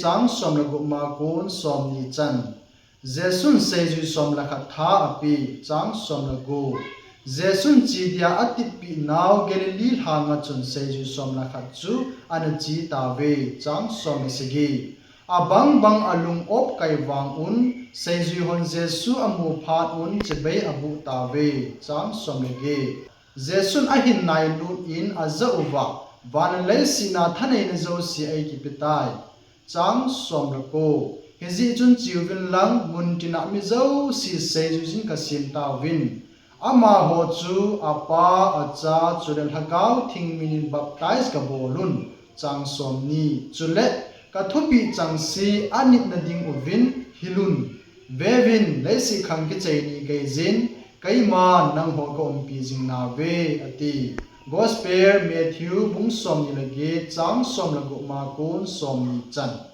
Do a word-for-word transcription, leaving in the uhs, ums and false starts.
Chang som le gup ma kon som ni chan. Jesun seijui som le khat tha ape. Chang som le gup. Jesun chi dia atitpeh nau Galilee lhanga chun seijui som le khat chu ana chi tauve. Chang som le sagi. Abang bang alung op kai vang un, seijui hon Jesu amu phat un chibai abuh tauve. Chang som le get. Jesun ahin nailut in ajah uva, van le leiset a thaneina jouse eikipe tai. Chang som le ko. Hijeh chun cheuvin lang, muntin a mi jouse seijui jin kasem tauvin. Amaho chu Apa, Acha, chule Lhagao Theng minin baptize kabol un. Chang som ni. Chule kathupeh chengse anit nading uvin hil un. Veuvin, leiset khang kichai ni kei jin, keiman nangho kaumpi jing nauve, ati. Gospel Matthew bung som ni le get, chang som le gup ma kon som ni chan.